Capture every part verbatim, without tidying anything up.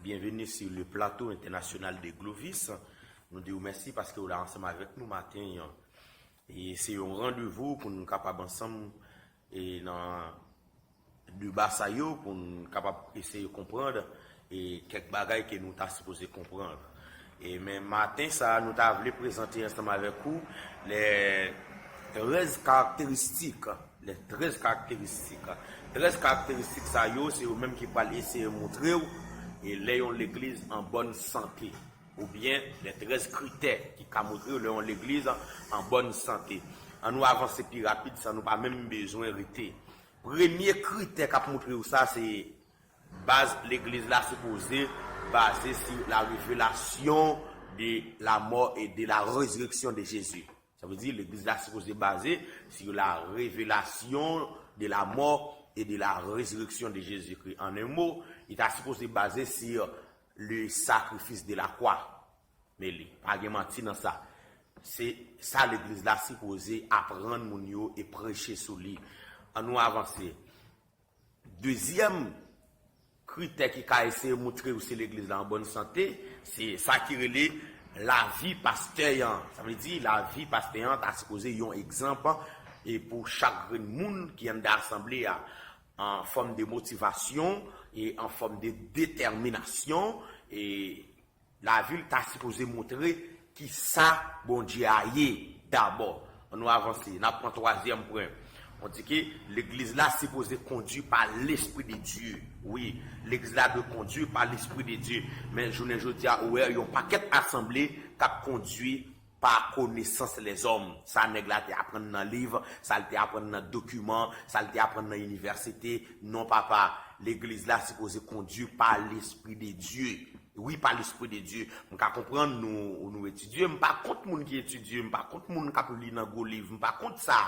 Bienvenue sur le plateau international de Glovis. Nou di w mèsi paske w la ansanm avèk nou maten an. E se yon randevou pou nou kapab ansanm e nan deba sa yo pou n kapab eseye konprann e kèk bagay ke nou ta sipoze konprann. E men maten sa a, nou ta vle prezante ansanm avèk ou les treize caractéristiques, les treize caractéristiques. Treize karakteristik sa yo, se yo menm ki pral eseye montre w e lè yon legliz an bòn sante, oubyen les treize critères ki ka montre w lè yon legliz an, an bòn sante. An nou avanse pi rapid san nou pa menm bezwen rete. Premye kritè k ap montre w sa, se baz legliz la sipoze baze sur la révélation de la mort et de la résurrection de Jésus. Sa vle di legliz la sipoze baze sur la révélation de la mort et de la résurrection de Jésus-Christ. En un mot, li ta sipoze baze sur le sacrifice de la croix. Men li pa gen manti nan sa. Se sa legliz la sipoze aprann moun yo e preche sou li. An nou avanse. Dezyèm kritè ki ka eseye montre w si legliz la an bòn sante, se sa ki rele lavi pastè an. Sa vle di lavi pastè an ta sipoze yon egzanp e pou chak grenn moun ki anndan asanble a, an fòm de motivasyon e an fòm de detèminasyon e Lavi l ta sipoze montre ki sa Bondye a ye dabò. An nou avanse, n ap pran twazyèm pwen. On di ke legliz la sipoze kondui pa Lespri de Dye. Wi, legliz la dwe kondui pa Lespri de Dye. Men jounen jodi a, ou wè yon pakèt asanble k ap kondui pa konesans lèzòm. Sa nèg la te aprann nan liv, sa l te aprann nan dokiman, sa l te aprann nan inivèsite. Non, papa, legliz la sipoze kondui pa Lespri de Dye. Wi, pa Lespri de Dye. M ka konprann nou, nou etidye. M pa kont moun ki etidye. M pa kont moun k ap li nan gwo liv. M pa kont sa.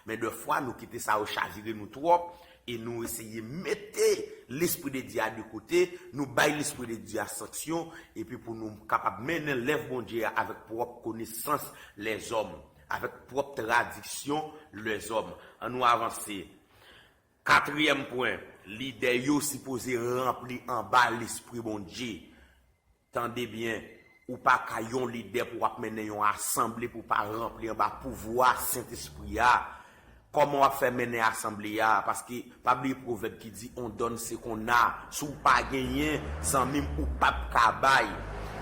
Men dèfwa, nou kite sa yo chavire nou twòp e nou eseye mete Lespri de Dye a de kote. Nou bay Lespri de Dye a sanksyon. Epi pou nou kapab mennen lèv Bondye a avèk pwòp konesans lèzòm, avèk pwòp tradiksyon lèzòm. An nou avanse. Katriyèm pwen, lidè yo sipoze ranpli anba Lespri Bondye. Tande byen, ou pa ka yon lidè pou w ap mennen yon asanble pou w pa ranpli anba pouvwa Sentespri a. Kòman w ap fè mennen asanble a? Paske, pa bliye pwovèb ki di, on donne ce qu'on a. Si w pa genyen, zanmi m, ou p ap ka bay.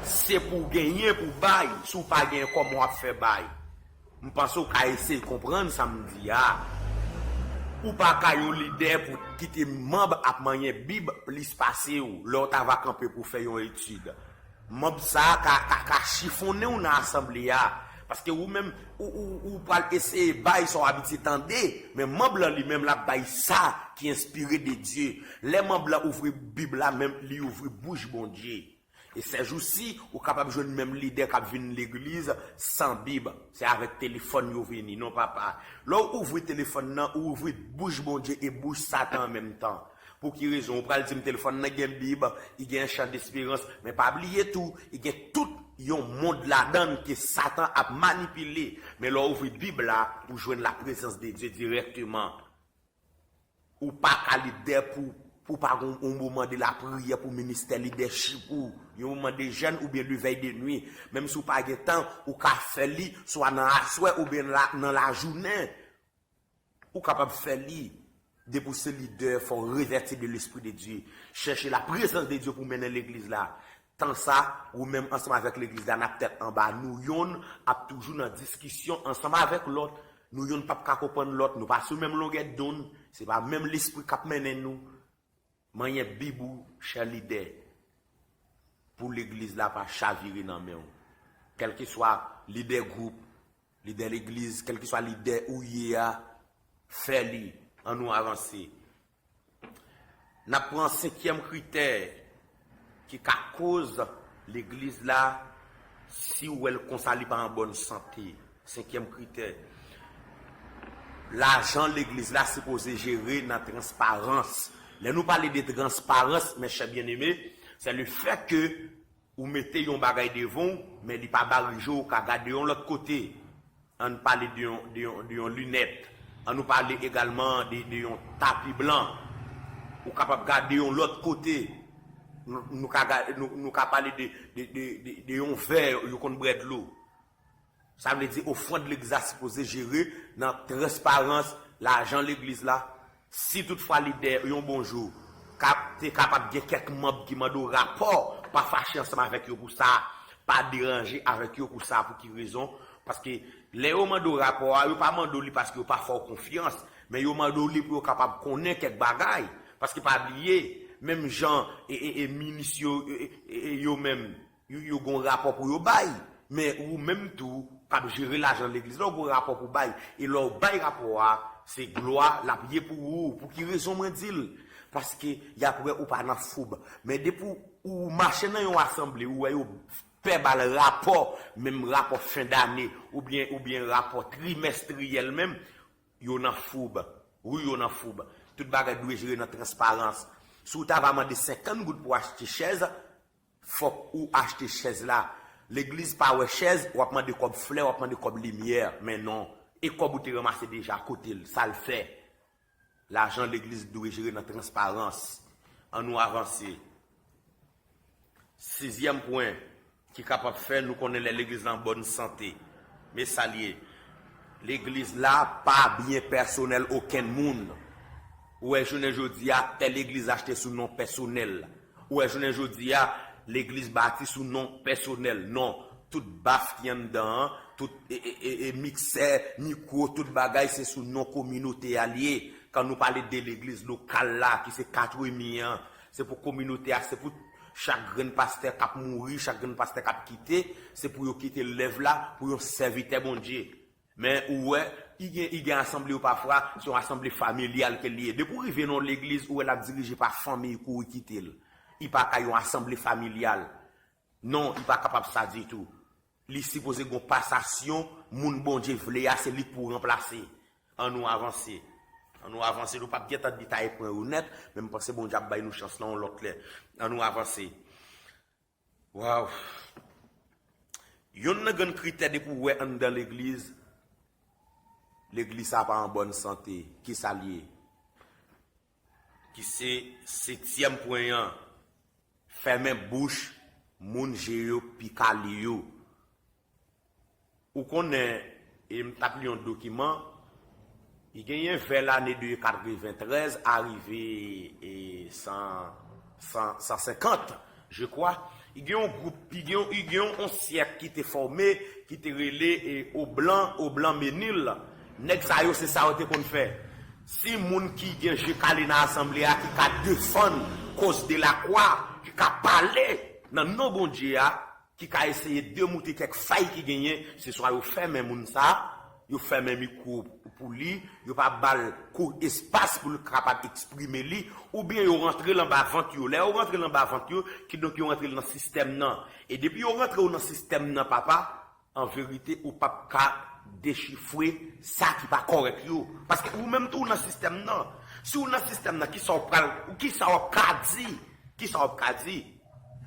Se pou w genyen pou w bay. Si w pa genyen, kòman w ap fè bay? M panse w ka eseye konprann sa m di a. Ou pa ka yon lidè pou kite manm ap manyen Bib plis pase w lè w ta va kanpe pou fè yon etid. Manm sa a ka, ka, ka chifonnen w nan asanble a. Paske ou menm, ou, ou, ou pral eseye bay sa w abitye tande, men manm lan li menm l ap bay sa ki enspire de Dye. Lè manm lan ouvri Bib la, menm li ouvri bouch Bondye. E sèjousi, ou kapab jwenn menm lidè k ap vin legliz san Bib. Se avèk telefòn yo vini, non, papa. Lè w ouvri telefòn nan, ou ouvri bouch Bondye e bouch Satan an menm tan. Pou ki rezon? Ou pral di m telefòn nan gen Bib, li gen chan desperans, men pa bliye tou, li gen tout yon mond ladan l ke Satan ap manipile. Men lè w ouvri Bib la, ou jwenn laprezans de Dye dirèkteman. Ou pa ka lidè pou, pou pa gon yon moman de lapriyè pou ministè lidèchip ou, yon moman de jèn oubyen de vèy de nwi. Menm si w pa gen tan, ou ka fè li swa nan aswè oubyen la, nan lajounen. Ou kapab fè li. Depi w se lidè, fò w revèti de Lespri de Dye. Chèche laprezans de Dye pou mennen legliz la. Tan sa, ou menm ansanm avèk legliz la, n ap tèt anba. Nou yonn ap toujou nan diskisyon ansanm avèk lòt. Nou yonn p ap ka konprann lòt. Nou pa sou menm longè donn. Se pa menm lespri k ap mennen nou. Manyen Bib ou, chè lidè, pou legliz la pa chavire nan men w. Kèlkeswa lidè gwoup, lidè legliz, kèlkeswa lidè ou ye a, fè li. An nou avanse. N ap pran senkyèm kritè ki ka koz legliz la, si w wè l konsa, li pa an bòn sante. Senkyèm kritè. Lajan legliz la sipoze jere nan transparans. Lè nou pale de transparans, mes chers bien-aimés, c'est le fait que ou mete yon bagay devan w, men li pa barije w ka gade yon lòt kote. Ann pale de yon, de yon, de yon linèt. Ann nou pale egalman de, de yon tapi blan. Ou kapab gade yon lòt kote. Nou, nou ka, ga- nou, nou ka pale de, de, de, de, de yon vè yo konn bwè dlo. Sa vle di ofrann legliz la sipoze jere nan transparans lajan legliz la. Si toutfwa lidè yon bon jou ka, te kapab gen kèk manm ki mande w rapò, pa fache ansanm avèk yo pou sa, pa deranje avèk yo pou sa, pou ki rezon? Paske lè yo mande w rapò a, yo pa mande w li paske yo pa fè w konfyans, men yo mande w li pou yo kapab konnen kèk bagay. Paske pa bliye, menm jan e, e, e minis yo, e, e, e, yo menm, yo, yo gon rapò pou yo bay. Men ou menm tou, k ap jere lajan legliz la, ou gon rapò pou bay. E lè w bay rapò a, se glwa l ap ye pou ou. Pou ki rezon mwen di l? Paske y ap wè ou pa nan foub. Men depi w mache nan yon asanble, ou wè yo pè ba l rapò, menm rapò fen dane, oubyen, oubyen rapò trimestriyèl menm, yo nan foub. Wi, yo nan foub. Tout bagay dwe jere nan transparans. Si w ta va mande senkant goud pou w achte chèz, fòk ou achte chèz la. Legliz pa wè chèz, w ap mande kòb flè, w ap mande kòb limyè. Men non. E kòb ou te ranmase deja, kote l? Sa l fè? Lajan legliz dwe jere nan transparans. An nou avanse. Sizyèm pwen ki kapab fè nou konnen lè legliz la an bòn sante. Men sa l ye. Legliz la pa byen pèsonèl okenn moun. Ou wè, jounen jodi a, tèl legliz achte sou non pèsonèl. Ou wè, jounen jodi a, legliz bati sou non pèsonèl. Non, tout baf ki anndan an, tout e, e, e, e miksè, mikwo, tout bagay, se sou non kominote a l ye. Kan nou pale de legliz lokal la, ki se Katremi an, se pou kominote a, se pou chak grenn pastè k ap mouri, chak grenn pastè k ap kite, se pou yo kite lèv la pou yon sèvitè Bondye. Men ou wè, i gen, i gen asanble yo pafwa, se yon asanble familyal ke li ye. Depi w rive nan yon legliz, ou wè l ap dirije pa fanmi, kouri kite l. I pa ka yon asanble familyal. Non, i pa kapab sa ditou. Li sipoze gon pasasyon, moun Bondye vle a, se li k pou ranplase. An nou avanse. An nou avanse. Nou p ap gentan detaye pwen yo nèt, men m panse Bondye ap bay nou chans lan yon lòt lè. An nou avanse. Waw! Yonn nan grenn kritè depi w wè anndan legliz, legliz sa pa an bòn sante. Ki sa l ye? Ki se setyèm pwen an. Fèmen bouch moun je yo pi kale yo. Ou konnen, e m t ap li yon dokiman, i genyen vè lane de katreventrèz a rive e san, san, san senkant, je crois. I gen yon gwoup, i gen yon, i gen yon syèk ki te fòme, ki te rele e Oblan, Oblan Menil. Nèg sa yo, se sa yo te konn fè. Si moun ki gen je kale nan asanble a, ki ka defann koz de lakwa, ki ka pale nan non Bondye a, ki ka eseye demoute kèk fay ki genyen, se swa yo fèmen moun sa, yo fèmen mikwo pou li, yo pa ba l kou espas pou l kapab eksprime li, oubyen yo rantre l anba vant yo. Lè yo rantre l anba vant yo, kidonk yo rantre l nan sistèm nan. E depi yo rantre w nan sistèm nan, papa, an verite, ou p ap ka dechifre sa ki pa kòrèk yo. Paske ou menm tou, ou nan sistèm nan. Si w nan sistèm nan, kisa w pral, kisa w ap ka di? Kisa w ap ka di?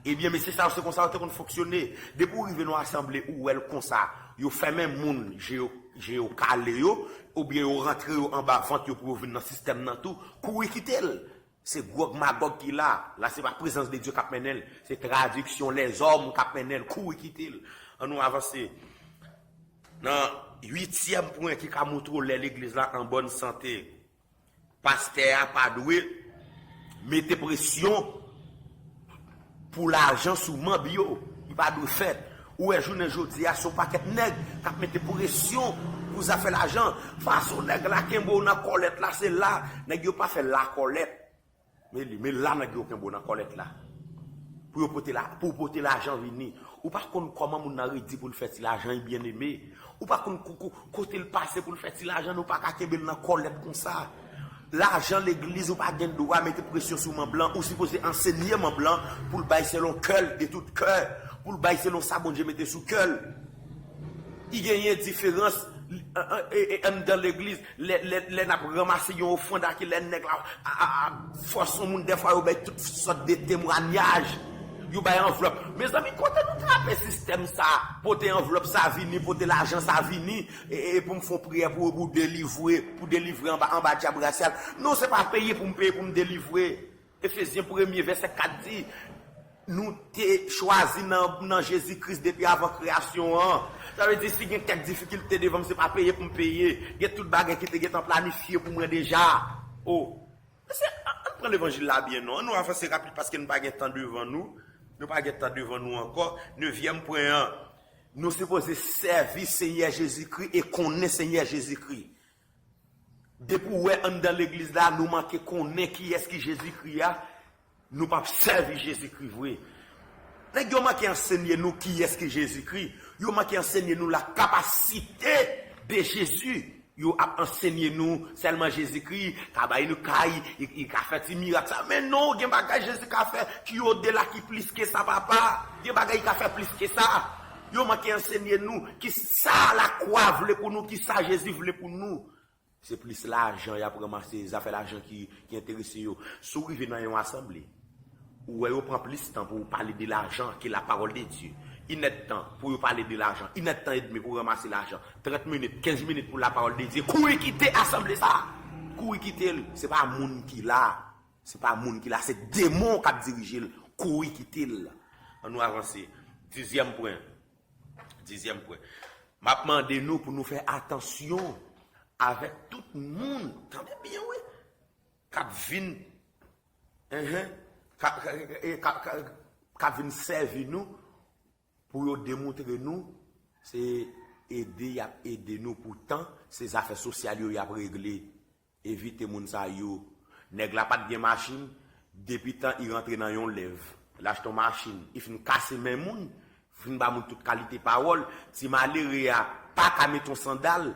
Ebyen, mesye sa yo, se konsa yo te konn fonksyone. Depi w rive nan asanble, ou wè l konsa. Yo fèmen moun, je yo, je yo kale yo, oubyen yo rantre yo anba vant yo pou yo vin nan sistèm nan tou, kouri kite l. Se Gwòg Magòg ki la. La, se pa prezans de Dye k ap mennen l. Se tradiksyon lèzòm k ap mennen l. Kouri kite l. An nou avanse. Nan uityèm pwen ki ka montre w lè legliz la an bòn sante. Pastè a pa dwe mete presyon pou lajan sou manm yo. Li pa dwe fèt. Ou wè, jounen jodi a, se yon pakèt nèg k ap mete presyon pou zafè lajan. Fason nèg la kenbe w nan kòlèt la, se la. Nèg yo pa fè lakòlèt. Men li, men la nèg yo kenbe w nan kòlèt la. Pou yo pote la, pou w pote lajan vini. Ou pa konn kòman moun nan redi pou l fè ti lajan, byeneme. Ou pa konn ko-, ko-, kote l pase pou l fè ti lajan, nou pa ka kenbe l nan kòlèt konsa. Lajan legliz, ou pa gen dwa mete presyon sou manm lan, ou sipoze ansenye manm lan pou l bay selon kè l, de tout kè, pou l bay selon sa Bondye mete sou kè l. I genyen diferans, e, e, e, anndan legliz, lè, lè, lè n ap ranmase yon ofrann ak lè nèg la a, a, a, fòs yon moun, dèfwa yo bay tout sòt de temwanyaj. Yo bay anvlòp. Mezanmi, kote nou trape sistèm sa? Pote anvlòp sa vini, pote lajan sa vini, e, e pou m fè yon priyè pou, pou delivre, pou delivre anba, anba dyab rasyal. Non, se pa peye pou m peye pou m delivre. Efezyen premye vèsè kat di, nou te chwazi nan, nan Jezi Kris depi avan kreyasyon an. Sa vle di, si gen kèk difikilte devan m, se pa peye pou m peye. Gen tout bagay ki te gentan planifye pou mwen deja. O, mesye, ann pran levanjil la byen non. Ann nou avanse rapid paske nou pa gen tan devan nou. Nou pa gen tan devan nou ankò. Nevyèm pwen an, nou sipoze sèvi Senyè Jezikri e konnen Senyè Jezikri. Depi w wè anndan legliz la, nou manke konnen kiyès ki Jezikri a, nou p ap sèvi Jezikri vre. Nèg yo manke ansenye nou kiyès ki Jezikri. Yo manke ansenye nou la capacité de Jésus. Yo ap ansenye nou sèlman Jezikri ka bay nou kay, li, li ka fè ti mirak sa. Men non, gen bagay Jezi ka fè ki odela, ki plis ke sa, papa. Gen bagay li ka fè plis ke sa. Yo manke ansenye nou ki sa lakwa vle pou nou, ki sa Jezi vle pou nou. Se plis lajan y ap ranmase, zafè lajan ki, ki enterese yo. Si w rive nan yon asanble, ou wè yo pran plis tan pou yo pale de lajan ke la parole de Dieu. Inèdtan pou yo pale de lajan, inèdtan edmi pou ranmase lajan, trant minit, kenz minit pou la parole de Dieu, kouri kite asanble sa a. Kouri kite l. Se pa moun ki la. Se pa moun ki la. Se demon k ap dirije l. Kouri kite l. Ann nou avanse. Dizyèm pwen. Dizyèm pwen. M ap mande nou pou nou fè atansyon avèk tout moun, tande byen wi, k ap vin, enhen, k ap, k ap, k ap, k ap, k ap vin sèvi nou pou yo demontre nou se ede y ap ede nou, poutan se zafè sosyal yo y ap regle. Evite moun sa yo. Nèg la pa t gen machin, depi tan li rantre nan yon lèv, l achte yon machin, li fin kase men moun, fin ba moun tout kalite pawòl. Ti malere a pa ka mete yon sandal,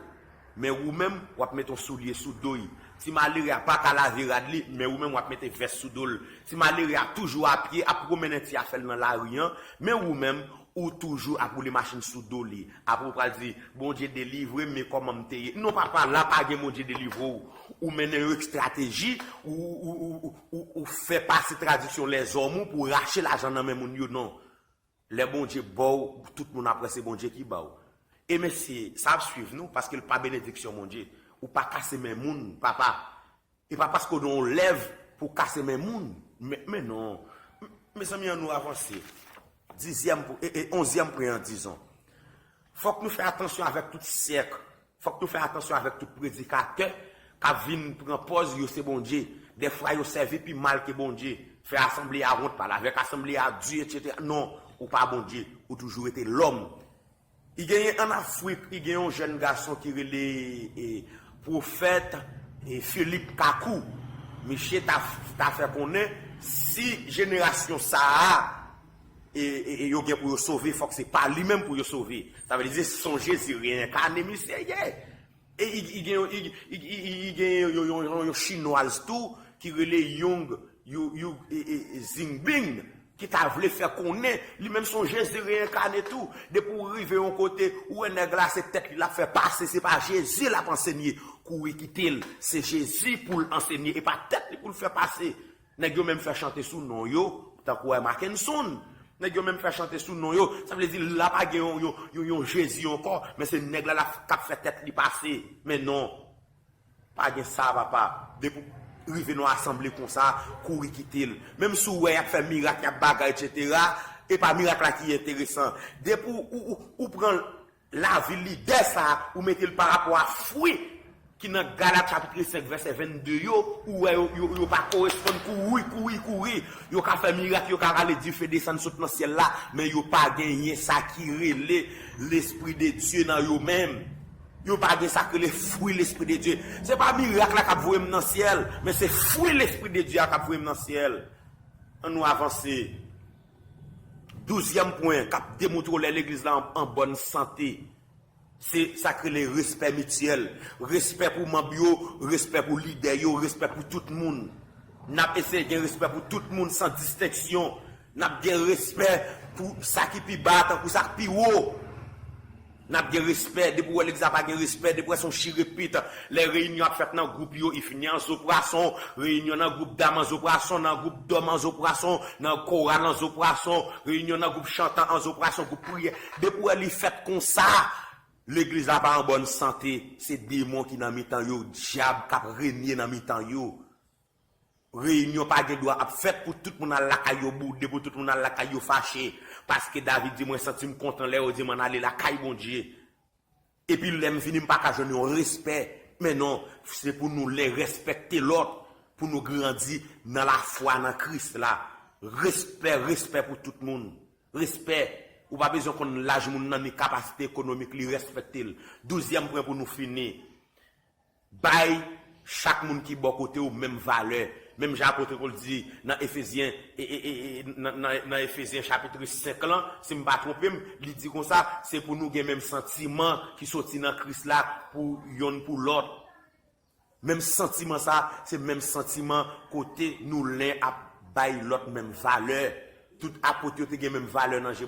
men ou menm, w ap mete yon soulye sou do l. Ti malere a pa ka lave rad li, men ou menm, w ap mete vès sou do l. Ti malere a toujou apye, ap pwomennen ti afè l nan lari an, men ou menm, ou toujou ap woule machin sou do li. Apre w pral di, Bondye delivre m, men kòman m te ye? Non, papa, la pa gen Bondye delivre w. Ou mennen yon estrateji, ou, ou, ou, ou, ou, ou fè pase tradiksyon lèzòm ou pou rache lajan nan men moun yo, non. Lè Bondye ba w, tout moun ap wè se Bondye ki ba w. E mesye, sa ap swiv nou, paske l pa benediksyon Bondye. Ou pa kase men moun, papa. E pa paske w nan yon lèv pou w kase men moun. Men, men non. M-, mezanmi, ann nou avanse. Dizyèm pou, e, e, onzyèm pwen an, dizon. Fòk nou fè atansyon avèk tout sèk. Fòk nou fè atansyon avèk tout predikatè k ap vin pran pòz yo se Bondye. Dèfwa yo sèvi pi mal ke Bondye. Fè asanble a wont, pale avèk asanble a di, etsetera. Non, ou pa Bondye. Ou toujou rete lòm. I genyen ann Afrik, i gen yon jèn gason ki rele, e, pwofèt, e, Philippe Kaku. Misye ta, ta fè konnen si jenerasyon sa a, e, e, e, yo gen pou yo sove, fòk se pa li menm pou yo sove. Sa vle di se yon Jezi reyènkane misye ye. E i, i gen, i, i, i, i, i gen yon, yon, yon, yon, yon chinwaz tou ki rele Young, Yu, Yu, e, e, e, Zingbing, ki ta vle fè konnen li menm se yon Jezi reyènkane tou. Depi w rive yon kote, ou wè nèg la se tèt li l ap fè pase, se pa Jezi l ap ansenye. Kouri kite l, se Jezi pou l ansenye, e pa tèt li pou l fè pase. Nèg yo menm fè chante sou non yo, tankou Wè Mackenson. Nèg yo menm fè chante sou non yo. Sa vle di la pa gen yon, yon, yon, yon Jezi ankò, men se nèg la, la k ap fè tèt li pase. Men non. Pa gen sa, papa. Depi w rive nan asanble konsa, kouri kite l. Menm si w wè y ap fè mirak, y ap bagay, etsetera, e pa mirak la ki enteresan. Depi w, ou, ou, ou pran lavi lidè sa a, ou mete l parapò a fwi ki nan Galat chapit senk vèsè vennde yo, ou wè yo, yo, yo pa koresponn, kouri, kouri, kouri. Yo ka fè mirak, yo ka rale dife desann sot nan syèl la, men yo pa genyen sa ki rele Lespri de Dye nan yo menm. Yo pa gen sa k rele fwi Lespri de Dye. Se pa mirak la k ap voye m nan syèl, men se fwi Lespri de Dye a k ap voye m nan syèl. Ann nou avanse. Douzyèm pwen k ap demontre w lè legliz la an, an bòn sante. Se sa k rele respè mityèl. Respè pou manm yo, respè pou lidè yo, respè pou tout moun. N ap eseye gen respè pou tout moun san distenksyon. N ap gen respè pou sa ki pi ba tankou sa k pi wo. N ap gen respè, depi w wè legliz la pa gen respè, depi w wè se yon chirepit, lè reyinyon ap fèt nan gwoup yo, li fini an zo pwason, reyinyon nan gwoup dam an zo pwason, nan gwoup dòm an zo pwason, nan koral an zo pwason, reyinyon nan gwoup chantan an zo pwason, gwoup priyè. Depi w wè li fèt konsa, legliz la pa an bòn sante, se demon ki nan mitan yo, dyab k ap renye nan mitan yo. Reyinyon pa gen dwa ap fèt pou tout moun al lakay yo boude, pou tout moun al lakay yo fache. Paske David di, mwen santi m kontan lè yo di m ann ale lakay Bondye. Epi lè m vini, m pa ka jwenn yon respè. Men non, se pou nou len respekte lòt, pou nou grandi nan lafwa nan Kris la. Respè, respè pou tout moun. Respè. Ou pa bezwen konn laj moun nan ni kapasite ekonomik li, respekte l. Douzyèm pwen pou nou fini. Bay chak moun ki bò kote w menm valè. Menm jan apot Pòl di nan Efezyen, e, e, e, e, nan, nan, nan Efezyen chapit senk lan, si m pa twonpe m, li di konsa, se pou nou gen menm santiman ki soti nan Kris la pou yonn pou lòt. Menm santiman sa, se menm santiman kote nou len ap bay lòt menm valè. Tout apot yo te gen menm valè nan je